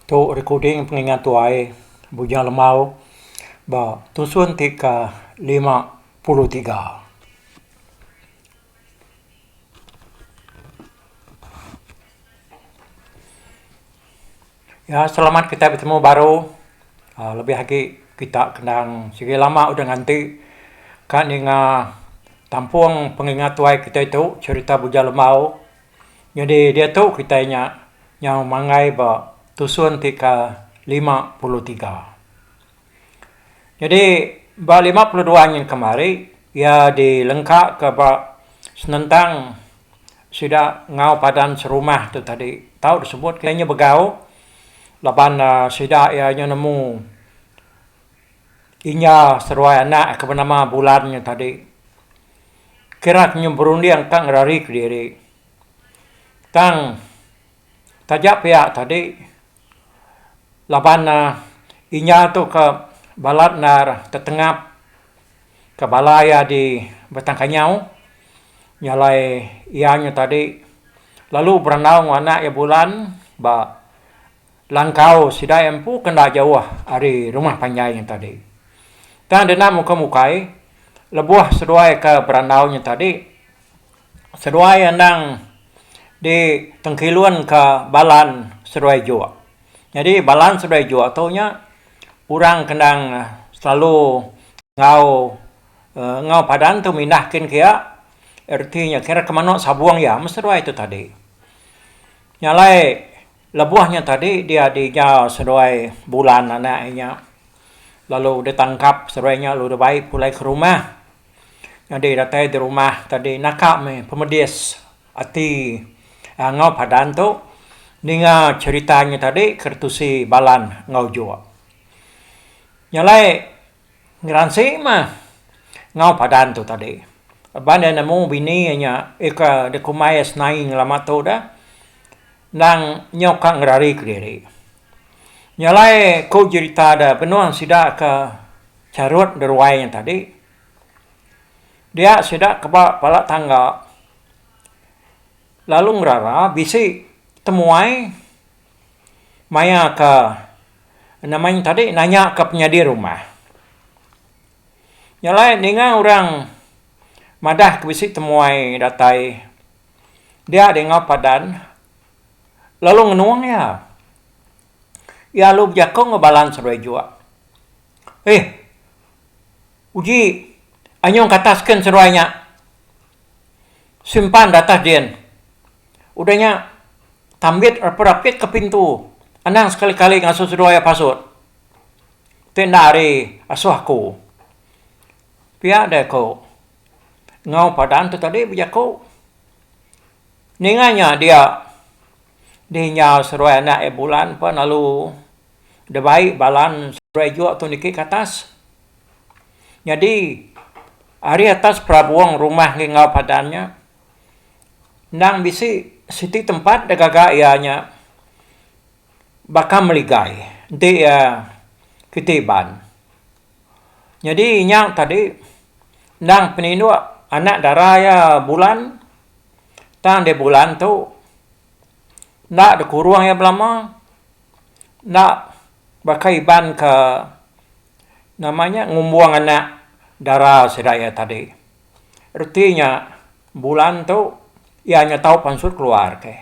Tu recording pengingat tuai Bujang Lemau ba tusun ti ke 53. Ya selamat kitai betemu baru uhh lebih agi kita kendang sigi lama udah nganti ka ninga tampung pengingat tuai kitai tu cherita Bujang Lembau. Nyadi diatu kitai nya nyau manggai ba tusun ti ke 53. Nyadi ba 52 nyin kemari iya dilengka ka ba senentang Sida enggau padan serumah tu tadi tau disebut ke nya begau laban sida iya nya nemu inya seduai anak ke benama Bulan nya tadi kira ke berunding ka ngerari kediri. Tang taja pia tadi laban inya tu ke balat endar tetengap Ke bala iya di Batang Kanyau nya alai iya nya tadi lalu berandau enggau anak iya bulan ba langkau sida iya empu ke enda jauh ari rumah panjai nya tadi. Tang deka mukai mukai lebuh seduai ke berandau nya tadi seduai endang di tengkilun ka balan seduai juk. Nyadi balan seduai juk tu nya orang ke endang selalu enggau enggau padan tu mindah kin kia reti nya kira ke manok sabung iya meh seduai tu tadi. Nya alai lebuh nya tadi dia diga seduai bulan anak iya nya lalu ditangkap seduai nya lalu dibai pulai ke rumah. Nyadi datai di rumah tadi naka meh pemedis ati enggau padan tu ninga cherita nya tadi ke ditusi Balan enggau Jok. Nya alai ngeransi mah enggau padan tu tadi. Laban iya nemu bini iya nya ika dikumbai iya senai ngelama tu dah endang nyau ka ngerari kediri. Nya alai ku jerita da benung sida ke charut deruai nya tadi dia sida ke ba pala tangga. Lalu ngerara bisi temuai maya ke nama nya tadi nanya ke penyadi rumah. Nya alai ninga orang madah ke bisi temuai datai dia dinga padan lalu ngenung iya. Iya lalu bejaku enggau balan seduai juk. Eh uji anyung ke atas ken seduai nya. Simpan da atas din. Udah nya tambit rapit-rapit ke pintu anang sekali-kali ngasuh seduai iya pasut. Ti enda ari asuh aku. Pia deh ku enggau padan tu tadi bejaku. Ninga nya dia dinyau seduai anak iya bulan pun lalu dibai balan seduai juk tu niki ke atas. Nyadi ari atas perabung rumah ngi enggau padan nya endang bisi siti tempat da gaga iya nya baka meligai enti iya kiti iban. Nyadi inya tadi endang peninduk anak dara iya bulan tang deh bulan tu enda da kurung iya belama enda baka iban ke Nama nya ngumbung anak dara sida iya tadi. Reti nya bulan tu iya nya tau pansut keluar ke.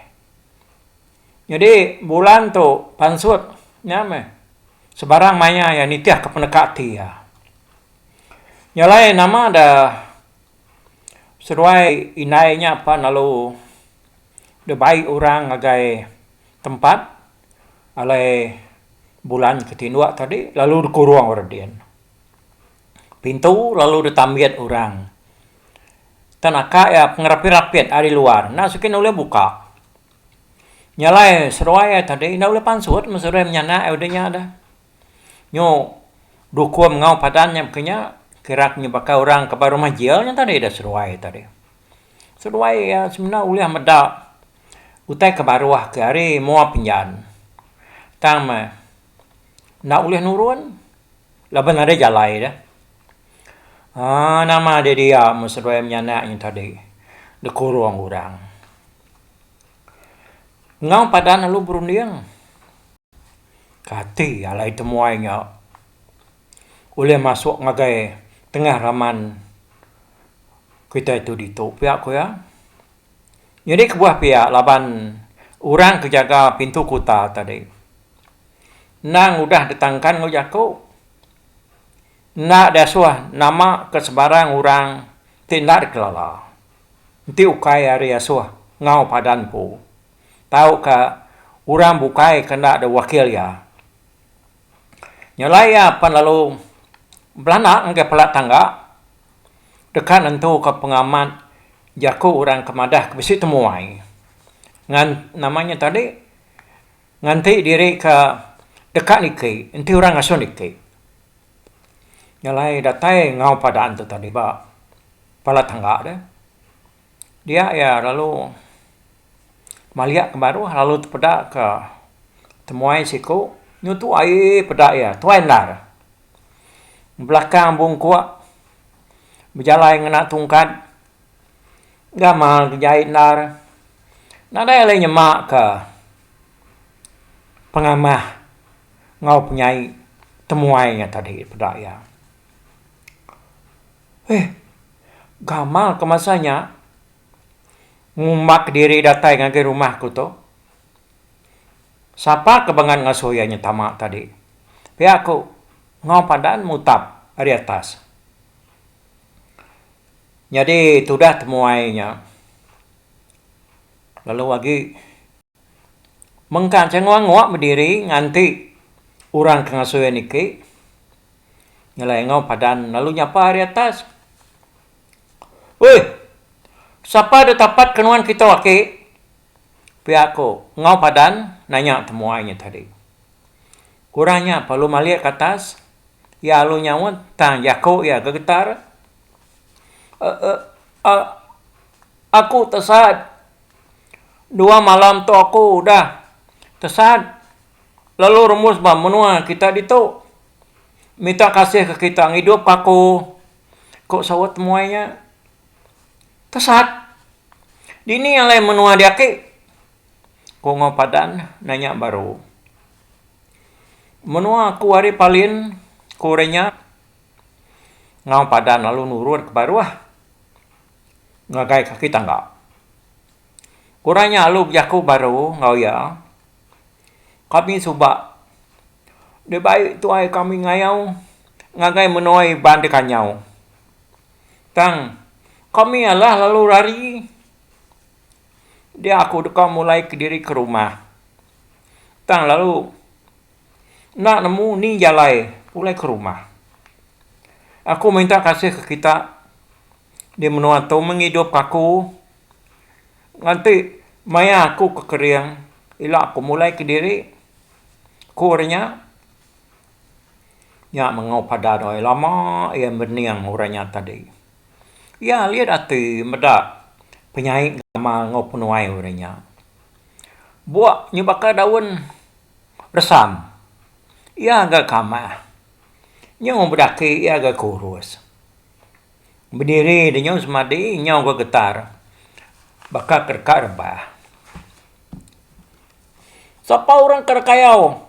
Nyadi bulan tu pansut nya meh sebarang maya iya nitih ke peneka ati iya. Nya alai nama da seduai indai nya pan lalu dibai orang ngagai tempat alai bulan ke tinduk tadi lalu dikurung orang din. Pintu lalu ditambit orang. Tan aka iya pengerapit-rapit ari luar enda sigi ne ulih buka. Nya alai seduai iya tadi enda ulih pansut meh seduai menyanak iya udah nya dah. Nyu dukum enggau padan nya baka nya kira ke baka orang ke ba rumah jil nya tadi dah seduai tadi. Seduai iya semina ulih meda utai ke baruh ke ari mua penjan. Tang meh enda ulih nurun laban nadai jalai deh. Aaa nama deh dia meh seduai menyanak nya tadi dikurung orang. Enggau padan lalu berunding. Kati alai temuai nya ulih masuk ngagai tengah raman kitai tu ditu pia ku iya. Nyadi kebuah pia laban orang ke jaga pintu kuta tadi endang udah ditangkan enggau jaku enda diasuh nama ke sebarang orang ti enda dikelala enti ukai ari asuh enggau padan empu tauka orang bukai ke enda diwakil iya. Nyelai iya pan lalu belanda ngagai pala tangga deka nentuka pengamat jaku orang ke madah ke bisi temuai ngan nama nya tadi nganti diri ke deka niki enti orang ngasuh niki. Nyelai datai enggau padan tu tadi ba pala tangga deh. Dia iya lalu malik ke baruh lalu tepeda ke temuai siku nyu tuai peda iya tuai endar. Belakang bungkuk bejalai ngena tungkat gamal ke jai endar nadai alai nyema ke pengamah enggau penyai temuai nya tadi peda iya. Eh gamal ke masa nya ngumbak diri datai ngagai rumah ku tu. Sapa ke bengat ngasuh iya nya tama tadi. Pia ku enggau padan mutap ari atas. Nyadi tudah temuai nya lalu agi mengkang chenguk-nguk bediri nganti orang ke ngasuh iya niki. Nyelai enggau padan lalu nyapa ari atas. Oi! Sapa deh tapat ke nuan kitu aki? Pia ku enggau padan nanya temuai nya tadi. Orang nya perlu malik ke atas, iya lalu nyaut tang jaku iya gegetar. Eee aku tesat. Dua malam tu aku udah tesat lalu rembus ba menua kita ditu. Minta kasih ke kita ngidup ka aku, ku saut temuai nya. Tesat. Dini alai menua diaki? Ku Ngau Padan nanya baru. Menua aku ari Palin, ku orang nya. Ngau Padan lalu nurun ke baruh ngagai kaki tangga. Orang nya lalu bejaku baru enggau iya. Kami suba dibai tuai kami ngayau ngagai menua Iban di Kanyau. Tang kami alah lalu rari dia aku deka mulai kediri ke rumah. Tang lalu enda nemu ni jalai pulai ke rumah. Aku minta kasih ke kita di menua tu mengidup ke aku. Nganti maya aku ke kering ila aku mulai kediri ku orang nya. Nya mengau pada doi lama iya mening orang nya tadi. Iya alit ati meda penyai gamal enggau penuai orang nya. Buk nya baka daun resam. Iya ga kamah. Nyu bedaki iya ga kurus. Bediri da nyau semadi nyau ga getar baka ke deka rebah. Sapa orang ke rekayau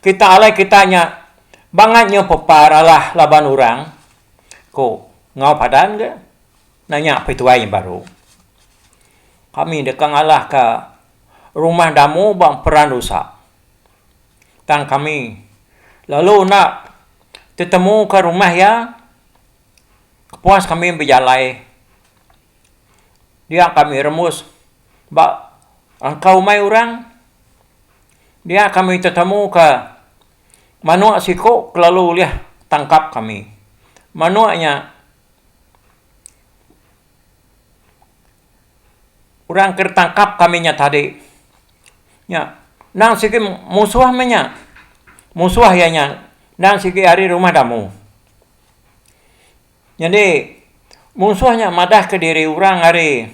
kita alai kita nya bangat nyau pepar alah laban orang ku enggau padan ga nanya pituai nya baru. Kami deka ngalah ka rumah damu ba emperan rusa. Tang kami lalu enda tetemu ka rumah iya. Kepuas kami bejalai dia kami rembus ba rangkau umai orang dia kami tetemu ka manuk siku kelalu ulih tangkap kami. Manuk nya orang ke ditangkap kami nya tadi nya endang sigi musuh meh nya. Musuh iya nya endang sigi ari rumah damu. Nyadi, munsuh nya madahka diri orang ari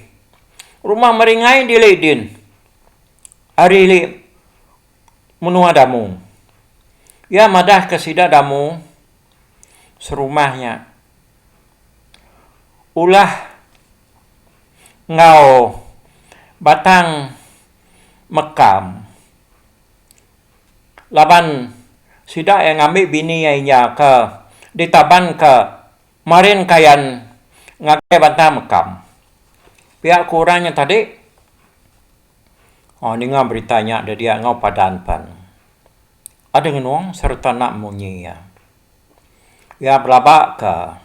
Rumah Meringai di ili din, ari ili menua Damu. Iya madahka sida Damu serumah nya ulah enggau batang mekam. Laban sida iya ngambi bini iya inya ke ditabanka Marin Kayan ngagai Batang Mekam. Pia ku orang nya tadi oh ninga berita nya da dia enggau padan pan. Adeh ngenung sereta enda munyi iya. Iya belaba ka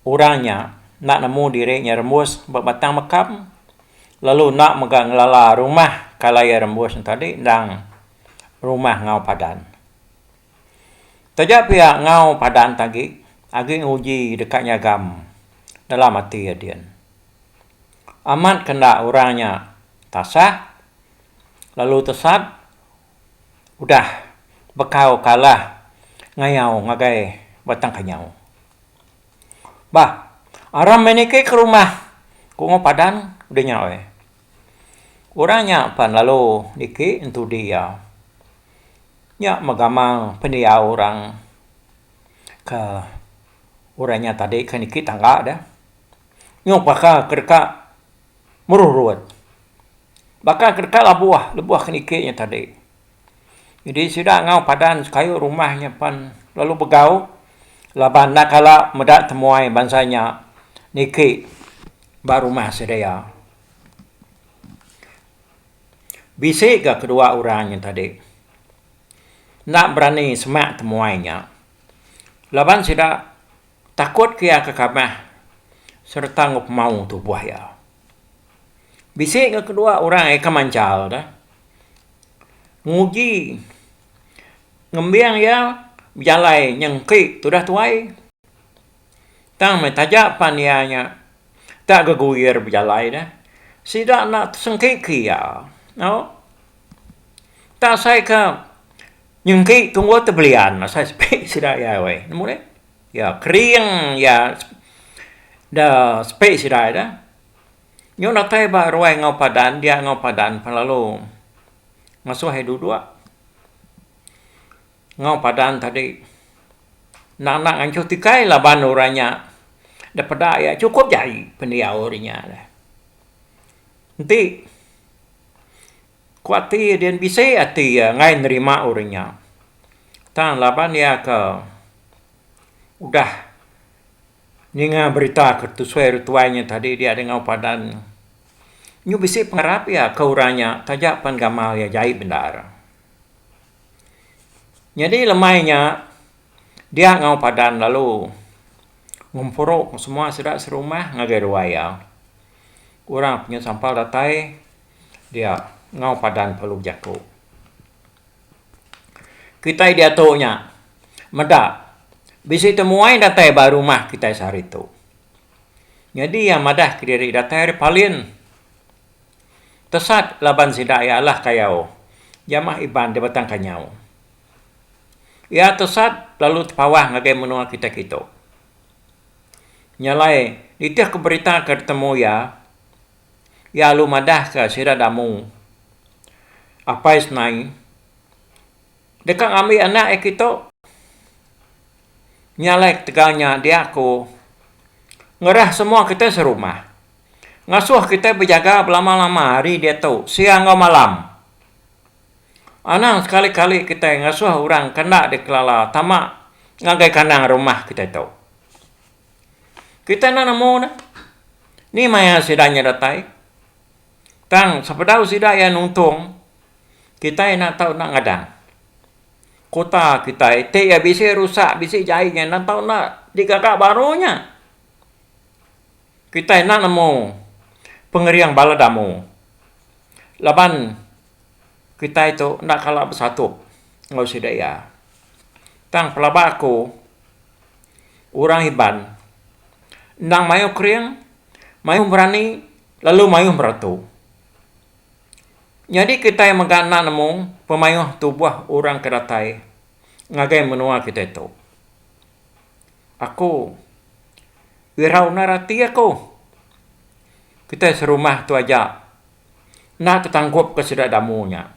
orang nya enda nemu diri nya rembus ba Batang Mekam lalu enda mega ngelala rumah ke alai iya rembus ne tadi endang rumah enggau padan. Taja pia enggau padan tagi agi nguji deka nyagam dalam ati iya din. Amat ke enda orang nya tasah lalu tesat udah bekau kalah ngayau ngagai Batang Kanyau. Bah aram meh niki ke rumah ku enggau padan udah nya weh. Orang nya pan lalu niki entudi iya. Nya megamal pendiau orang ke orang nya tadi ke niki tangga deh. Nyau baka ke deka merurut. Baka ke deka labuh lebuh ke niki nya tadi. Jadi sida enggau padan sekayu rumah nya pan lalu begau laban enda kala meda temuai bansa nya niki ba rumah sida iya. Bisi ga kedua orang nya tadi enda berani semak temuai nya laban sida takut ke iya ke kamah sereta enggau pemau tubuh iya. Bisi ga kedua orang iya ke manchal ne nguji ngembing iya bejalai nyengki tudah tuai tang meh taja pan iya nya. Tak geguir bejalai deh. Sida enda tesengki ke iya. Au. Tak asai ke nyengki tunggu tebelian asai sepi sida iya weh. Nemu deh. Iya kering iya da sepi sida iya deh. Nyu datai ba ruai enggau padan dia enggau padan pan lalu ngasuh iya duduk. Enggau padan tadi enda enda nganchur tikai laban orang nya da peda iya chukup jai pendiau orang nya deh. Enti ku ati din bisi ati iya enggai nerima orang nya tang laban iya ke udah ninga berita ke tusui tuai nya tadi dia enggau padan nyu bisi pengarap iya ke orang nya taja pan gamal iya jai bendar. Nyadi lemai nya dia enggau padan lalu ngempuru semua sida serumah ngagai ruai iya. Orang penyu sampal datai dia enggau padan perlu bejaku. Kitai diatu nya meda bisi temuai datai ba rumah kitai sehari tu. Nyadi iya madah kediri datai ari Palin. Tesat laban sida iya alah kayau jamah Iban di Batang Kanyau. Iya tesat lalu tepawah ngagai menua kitai kitu. Nya alai nitihka berita ke ditemu iya, iya lalu madahka sida Damu Apai Senai deka ngambi anak iya kitu. Nya alai ketegal nya dia aku ngerah semua kitai serumah. Ngasuh kitai bejaga belama-lama hari diatu, siang enggau malam. Anang sekali-kali kitai ngasuh orang ke enda dikelala tama ngagai kandang rumah kitai tu. Kitai enda nemu ne, ni maya sida nya datai. Tang sebedau sida iya nuntung, kitai enda tau enda ngadang. Kuta kitai ti iya bisi rusak, bisi jai nya enda tau enda digaga baru nya. Kitai enda nemu pengering bala damu laban kitai tu enda kala besatup enggau sida iya. Tang pelaba aku orang Iban endang mayuh kering, mayuh berani lalu mayuh beratu. Nyadi kitai mega enda nemu pemayuh tubuh orang ke datai ngagai menua kitai tu. Aku irau endar ati aku. Kitai serumah tu aja enda tetangkup ke sida damu nya.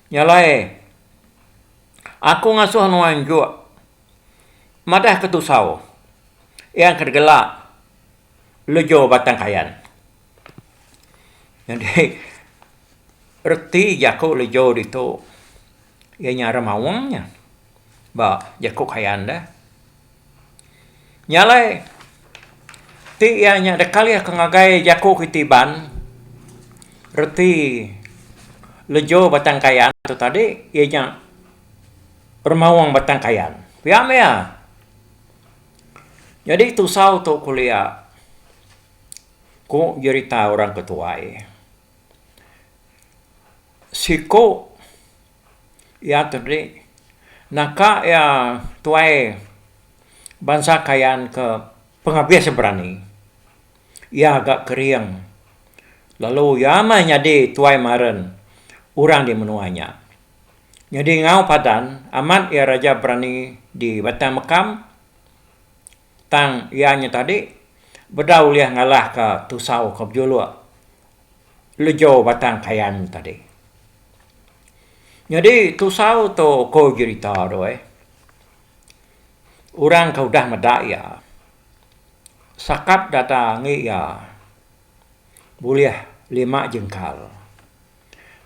Nya alai aku ngasuh nuan juk madah ke tusau iya ke digela Lejo Batang Kayan. Nyadi reti jaku Lejo ditu. Iya nya remaung nya ba jaku Kayan deh. Nya alai ti iya nya deka alih ke ngagai jaku kitai Iban reti lejo Batang Kayan tu tadi iya nya remaung Batang Kayan. Pia meh iya. Nyadi tusau tu kelia ku jerita orang ke tuai. Siku iya tadi naka iya tuai bansa Kayan ke pengabis berani. Iya ga kering lalu iya meh nyadi tuai maren orang di menua nya. Nyadi enggau padan amat iya raja berani di Batang Mekam tang iya nya tadi bedau ulih ngalahka tusau ke bejuluk Lejo Batang Kayan tadi. Nyadi tusau tu ko jerita tu eh. Orang ke udah meda iya sakap data ngi iya bulih lima jengkal.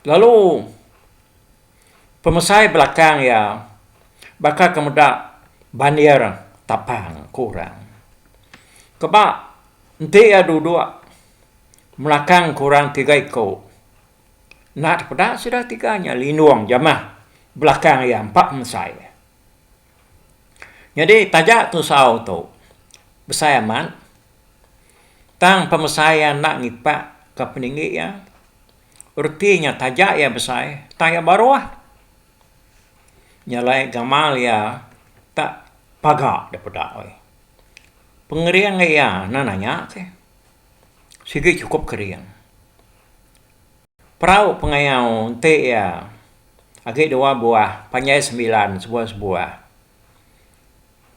Lalu pemesai belakang iya baka ke meda bandir tapang ku orang. Keba enti iya duduk Melakang ke orang tiga iku. Enda tepeda sida tiga nya lindung jamah belakang iya empa pemesai. Nyadi taja tusau tu besai amat tang pemesai iya enda ngipak ka peninggi iya. Reti nya taja iya besai tang iya baruh. Nya alai gamal iya tak paga da peda. Pengering iya enda nanya seh. Sigi chukup kering. Perau pengayau enti iya agi dua buah panjai sembilan sebuah-sebuah.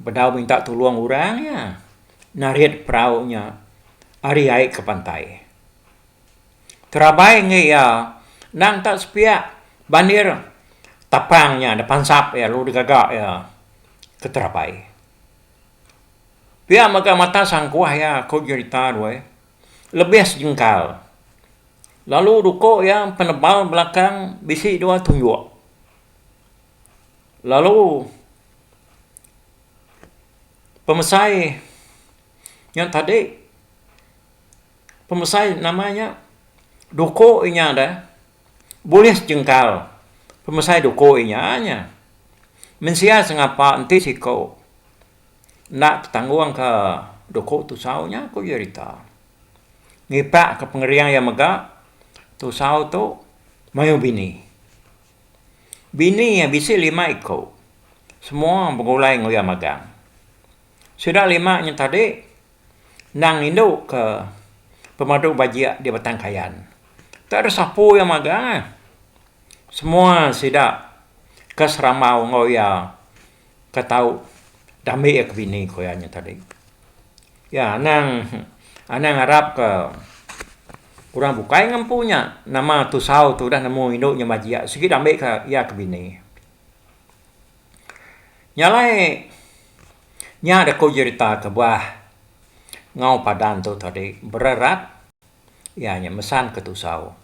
Bedau minta tulung orang iya narit perau nya ari ai ke pantai. Terabai enggi iya endang tak sepiak bandir tapang nya da pansap iya lalu digaga iya ke terabai. Pia mega mata sangkuh iya ku jerita doi lebih sejengkal lalu duko iya penebal belakang bisi dua tunjuk lalu pemesai nya tadi pemesai nama nya duko inya da bulih sejengkal pemesai duko inya nya mensia sengapa enti siko. Enda tetanggung ke duku tusau nya ku jerita. Ngipak ke pengering iya mega tusau tu mayuh bini. Bini iya bisi lima iku semua begulai enggau iya magang. Sida lima nya tadi endang indu ke pemadu bajik di Batang Kayan. Tak ada sapu iya magang. Semua sida ke serambau enggau iya. Ke tau dambi iya ke bini ku iya nya tadi. Iya anang anang arap ke orang bukai ngempu nya nama tusau tu udah nemu indu nya majik sigi dambi ka iya ke bini. Nya alai nya da ku jerita kebuah enggau padan tu tadi bererat iya nya mesan ke tusau.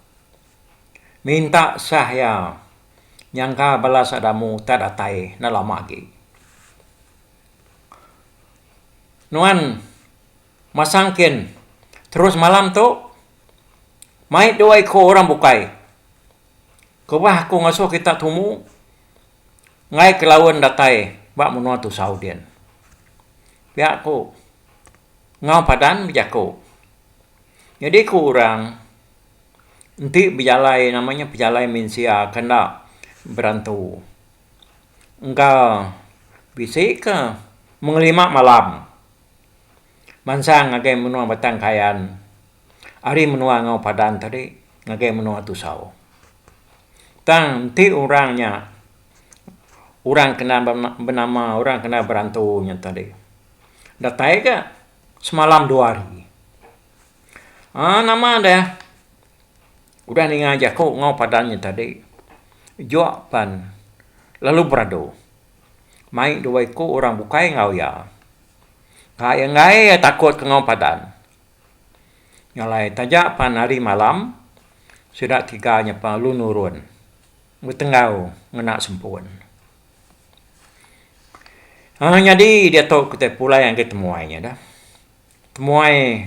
Minta sah iya nyangka bala Sadamu tak datai enda lama agi. Nuan masang kin terus malam tu mai dua iku orang bukai. Kebuah aku ngasuh kita tumu enggai ke laun datai ba menua Tusau din. Pia ku enggau padan bejaku. Nyadi ku orang Enti bejalai nama nya pejalai mensia ke enda berantu. Engka bisi ke mengelima malam mansang ngagai menua Batang Kayan ari menua enggau Padan tadi ngagai menua Tusau. Tang enti orang nya orang kena benama orang kena berantu nya tadi datai ka semalam dua hari. Aa nama deh udah ninga jaku enggau padan nya tadi juk pan lalu beradu mai dua iku orang bukai enggau iya. Ka iya enggai iya takut ke enggau padan. Nya alai taja pan hari malam sida tiga nya pan lalu nurun. Betenggau ngena sempun. Aaa nyadi diatu kitai pulai agi temuai nya dah. Temuai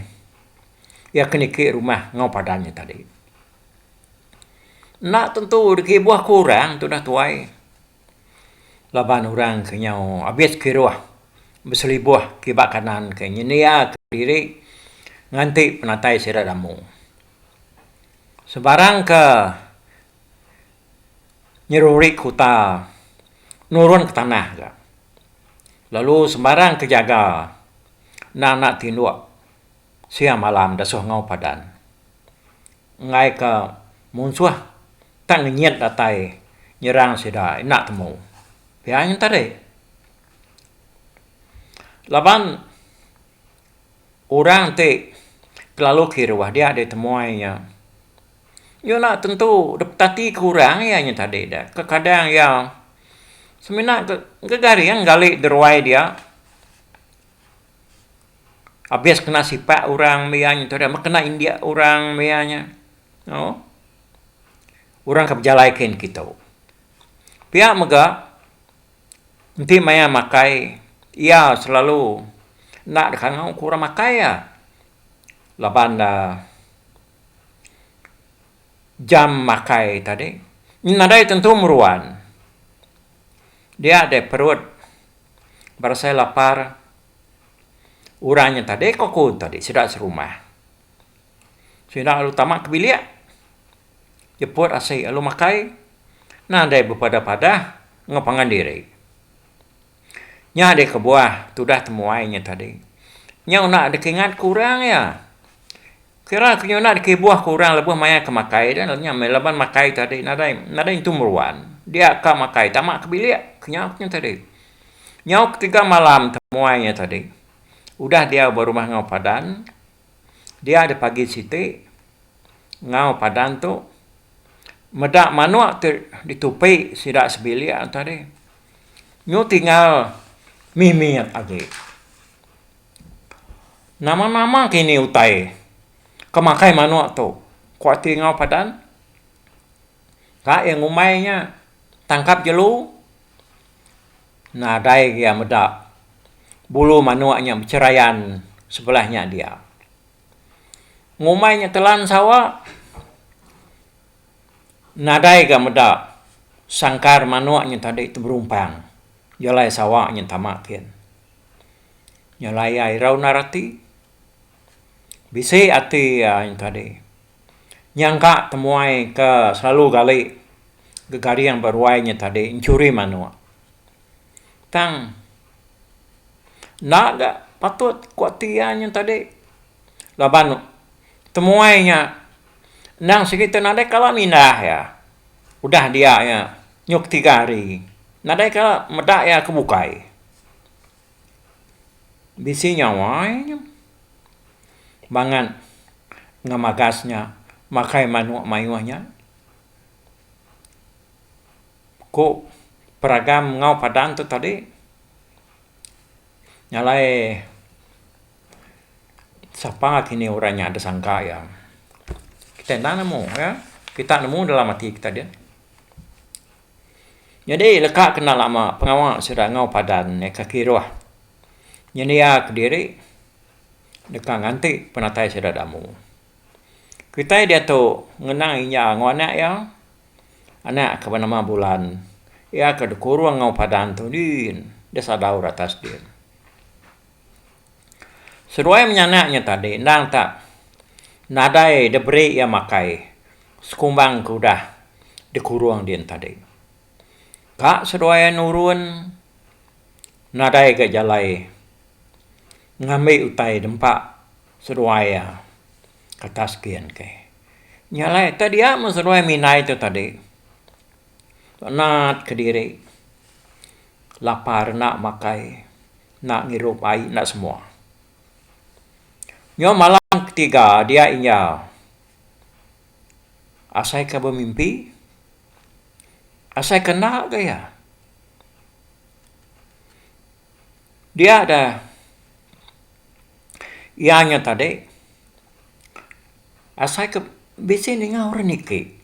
iya ke niki rumah enggau padan nya tadi. Enda tentu dikibuh ku orang tudah tuai laban orang ke nyau abis kiruh beselibuh kiba kanan ke nyendia kediri nganti penatai sida damu. Sebarang ke nyeruri kuta nurun ke tanah ga. Lalu sembarang ke jaga enda enda tinduk siang malam dasuh enggau padan. Enggai ke munsuh tak ngenyit datai nyerang sida enda temu. Pia nya tadi. Laban orang ti kelalu kiruh dia ditemuai nya. Nya enda tentu dep tati ke orang iya nya tadi deh. Kekadang iya semina gegaring gali deruai dia abis kena sipak orang mih iya nya tadi kena indik orang mih iya nya. Ooh orang ke bejalai kin kitu. Pia mega enti maya makai iya selalu enda dikangau ke orang makai iya laban ne Jam makai tadi nadai tentu meruan. Dia deh perut berasai lapar. Orang nya tadi ko ku tadi sida serumah. Sida lalu tama ke bilik jeput asi lalu makai nadai bepadah-padah enggau pangan diri. Nya deh kebuah tudah temuai nya tadi. Nya enda dikingat ke orang iya. Kira ke nyuna dikibuh ke orang lebuh maya ke makai deh nya meh laban makai tadi nadai nadai intu meruan. Dia ka makai tama ke bilik ke nya ku nya tadi. Nyau ketiga malam temuai nya tadi udah diau ba rumah enggau padan dia da pagi siti enggau padan tu meda manok ti ditupi sida sebilik tadi nyu tinggal mimit agi. Nama-nama kini utai ke makai manuk tu, ku ati enggau padan. Ka iya ngumbai nya tangkap jelu nadai iya meda bulu manuk nya becherayan sebelah nya dia. Ngumbai nya telan sawa nadai ga meda sangkar manuk nya tadi teberumpang jalai sawa nya tama kin. Nya alai iya irau endar ati. Bisi ati iya nya tadi. Nyangka temuai ke selalu gali gegaring ba ruai nya tadi enchuri manuk. Tang enda ga patut ku ati iya nya tadi laban temuai nya endang sigi te nadai kala mindah iya. Udah dia iya nyuk tiga hari nadai kala meda iya ke bukai. Bisi nyawa iya nya. Bangat ngemagas nya makai manuk mayuh nya. Ku peragam enggau padan tu tadi nya alai sapa kini orang nya disangka iya. Kita enda nemu iya. Kita nemu dalam ati kita din. Nyadi leka kena lama pengawa sida enggau padan nya ke kiruh nyendia kediri deka nganti penatai sida damu. Kitai diatu ngenang inya enggau anak iya, anak ke benama Bulan iya ke dikurung enggau padan tu din disadau ratas din. Seduai menyanak nya tadi endang tak nadai diberi iya makai sekumbang ke udah dikurung din tadi. Ka seduai iya nurun nadai ga jalai ngambi utai dempa seduai iya ke atas gin ke. Nya alai tak dia meh seduai mindai tu tadi nat kediri lapar enda makai. Enda ngirup ai enda semua. Nyau malam ketiga dia inya asai ke bemimpi asai ke enda ga iya. Dia da iya nya tadi asai ke bisi ninga orang niki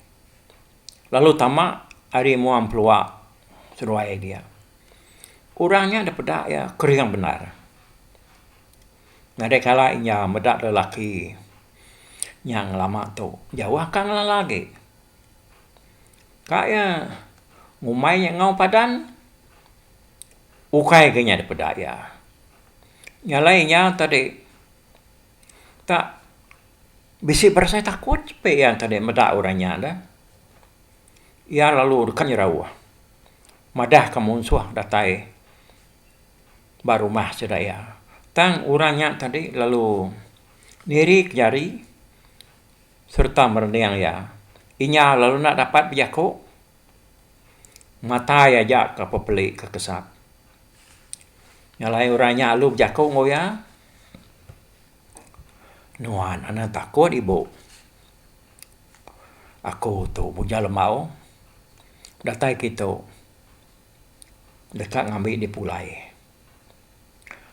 lalu tama. Ari mua empelua seduai dia. Orang nya dipeda iya kering bendar. Nadai kala inya meda lelaki nya ngelama tu jauh ka ngelala agi. Ka iya ngumbai nya enggau padan ukai ga nya dipeda iya. Nya alai inya tadi tak bisi berasai takut sepi iya tadi meda orang nya deh. Iya lalu deka nyerauh madahka munsuh datai ba rumah sida iya. Tang orang nya tadi lalu niri ke jari sereta merening iya. Inya lalu enda dapat bejaku matai aja ke pepeli ke kesap. Nya alai orang nya lalu bejaku enggau iya, Nuan anang takut ibu. Aku tu Bujang Lembau datai kitu deka ngambi dih pulai.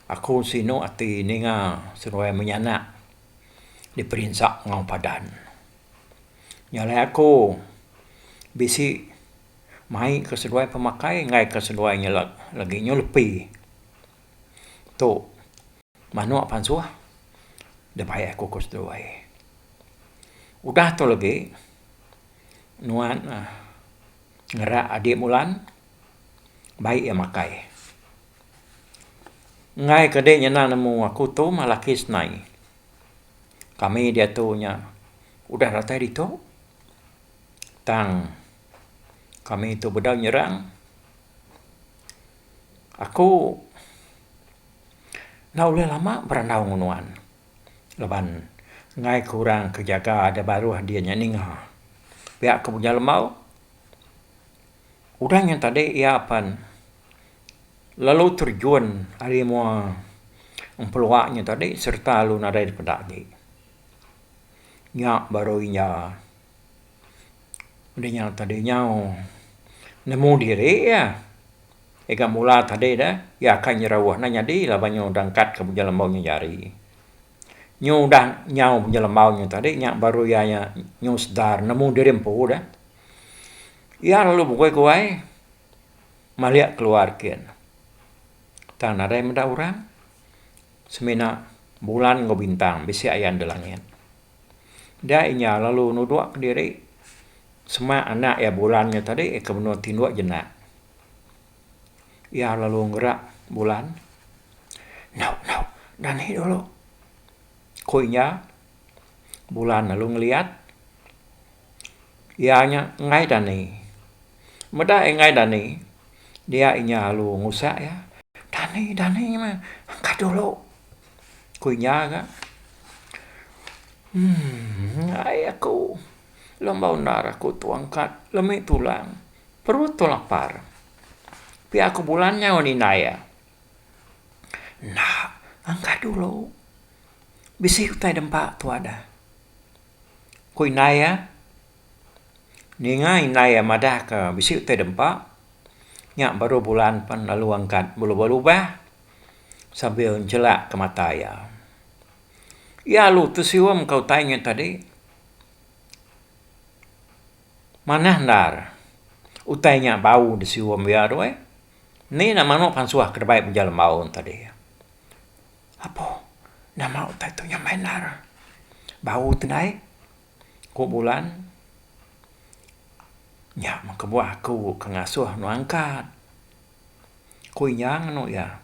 Aku sinu ati ninga seduai menyanak diperinsa enggau padan. Nya alai aku bisi mai ke seduai pemakai enggai ke seduai nyelak lagi nyu lepi. Tu manuk pansuh dibai aku ke seduai. Udah tu legi nuan ngerak adi bulan bai iya makai. Enggai ke adi nyenda nemu aku tu mah laki senai. Kami diatu nya udah datai ditu tang kami tu bedau nyerang. Aku enda ulih lama berandau ngan nuan laban enggai ke orang ke jaga da baruh dia nya ninga. Pia ku Bujang Lembau udah nya tadi iya pan lalu terjun ari mua empelua nya tadi sereta lalu nadai dipeda agi. Nya baru iya Udah nya tadi nyau nemu diri iya. Ega mula tadi deh iya akan nyerauh enda nyadi laban nyu udah angkat ke Bujang Lembau nya jari. Nyu udah nyau Bujang Lembau nya tadi nya baru iya nya nyu sedar nemu diri empu deh. Iya lalu beguai-guai malik keluar kin. Tang nadai meda orang semina bulan enggau bintang bisi ayan da langit. Dia inya lalu nudok kediri semak anak iya bulan nya tadi ke menua tindok jenak. Iya lalu ngerak bulan endo endo dani dulu ku inya. Bulan lalu ngeliat iya nya enggai dani. Meda enggai dani dia inya lalu ngusak iya dani dani meh angkat dulu ku inya ga. Emm enggai aku lembau endar aku tu angkat lemi tulang perut tu lapar. Pia ku bulan nyau indai iya. Enda angkat dulu bisi utai dempa tua da. Ku indai iya. Ninga indai iya madah ka bisi utai dempa nya baru bulan pan lalu angkat belubah-lubah sambil njelak ke mata iya. Iya alu tesium ka utai nya tadi. Manah endar utai nya bau disium iya tu eh. Ni enda manuk pansuh ke dibai Bujang Lembau tadi. Apo nama utai tu nyamai endar. Bau tu ndai ku bulan. Nya meh kebuah aku ke ngasuh anu angkat. Ku iya nganu iya.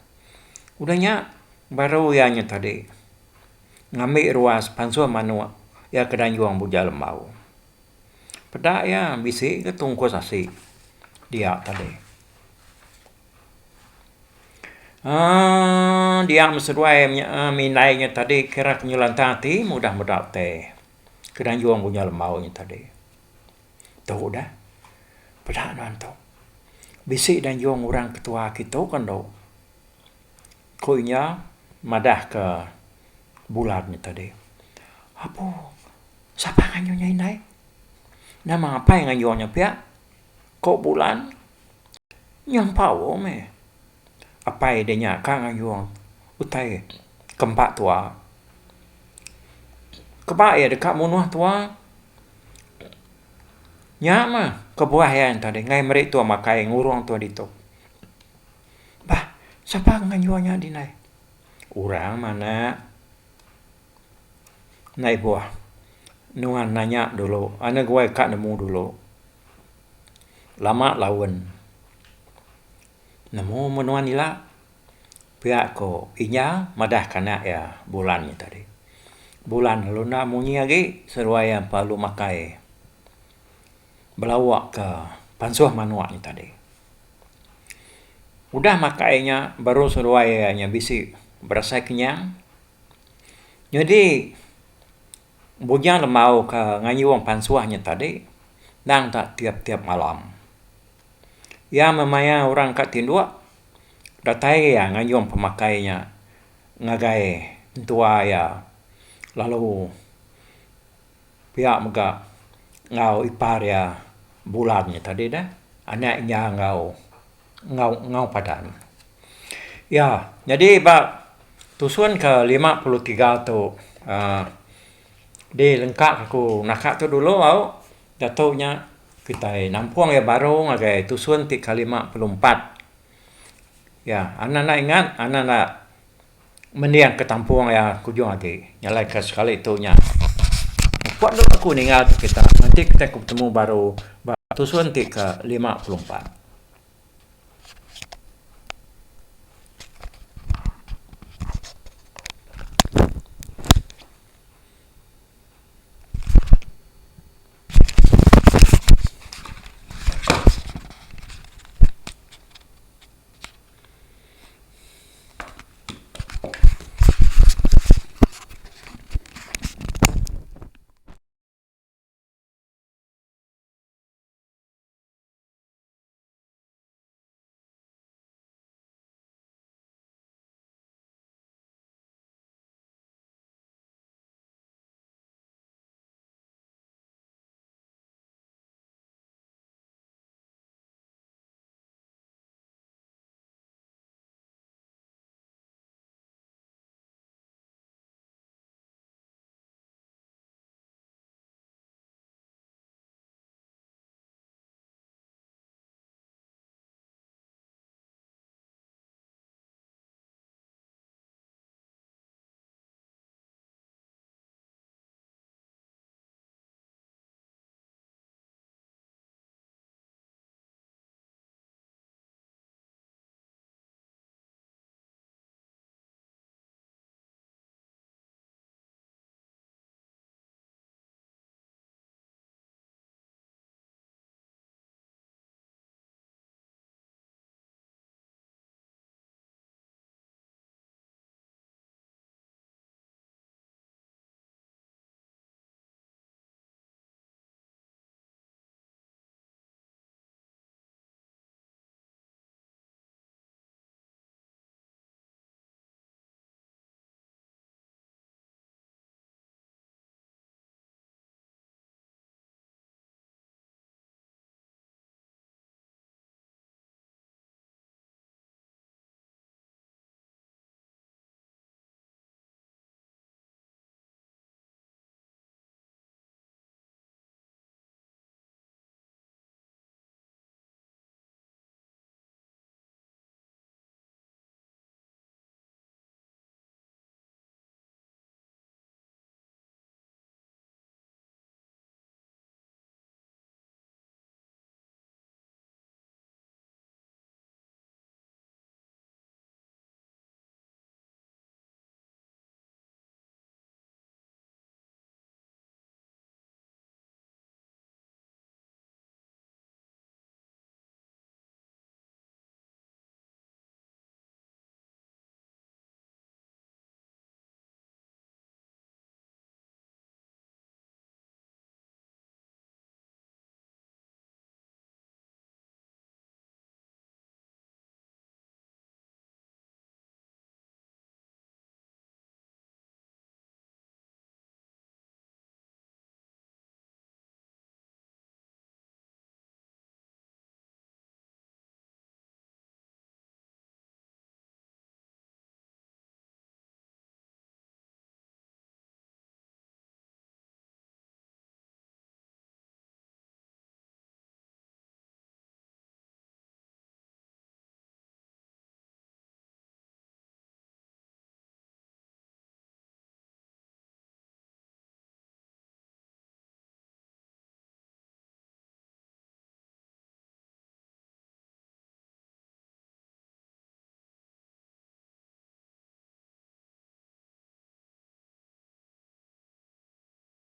Udah nya baru iya nya tadi ngambi ruas pansuh manuk iya ke danjung Bujang Lembau. Peda iya bisi ke tungkus asi dia tadi. Aaa dia meh seduai mindai nya tadi kira ke nyelantang ati meh udah meda utai ke danjung Bujang Lembau nya tadi. Tu dah. Peda nuan tu. Bisi danjung orang ketua kitu ke endo. Ku inya madah ke bulan nya tadi. Apu sapa ngayuh nya indai. Nama apai ngayuh nya pia. Ku bulan. Nya empau meh. Apai deh nya ka ngayuh utai ke empa tua. Keba iya deka munuh tua. Nya mah kebuah iya tadi enggai meri tua makai ngurung tua ditu. Bah, sapa nganjung nya dindai? Orang mah anak. Enda ibuh nuan nanya dulu anu guai ka nemu dulu. Lama laun nemu meh nuan ila pia ko inya madah ka anak iya bulan nya tadi. Bulan lalu enda munyi agi seduai iya perlu makai belawa ka pansuh manuk nya tadi. Udah makai nya baru seduai iya nya bisi berasai kenyang. Nyadi Bujang Lembau ka ngayung pansuh nya tadi endang ta tiap-tiap malam. Iya meh maya orang ka tinduk datai iya ngayung pemakai nya ngagai entua iya lalu pia mega enggau ipar iya bulan nya tadi neh anak inya enggau enggau enggau padan. Iya nyadi ba tusun ke 53 tu uhh dilengka ku naka tu dulu au datu nya kitai nampung iya baru ngagai tusun ti ke 54. Iya anak enda ingat anak enda mending ke tampung iya ke ujung agi nyalai ke sekali tu nya. Mupuk dulu aku ninggal ke kita nganti kitai ke betemu baru ba tusun ti ke 54.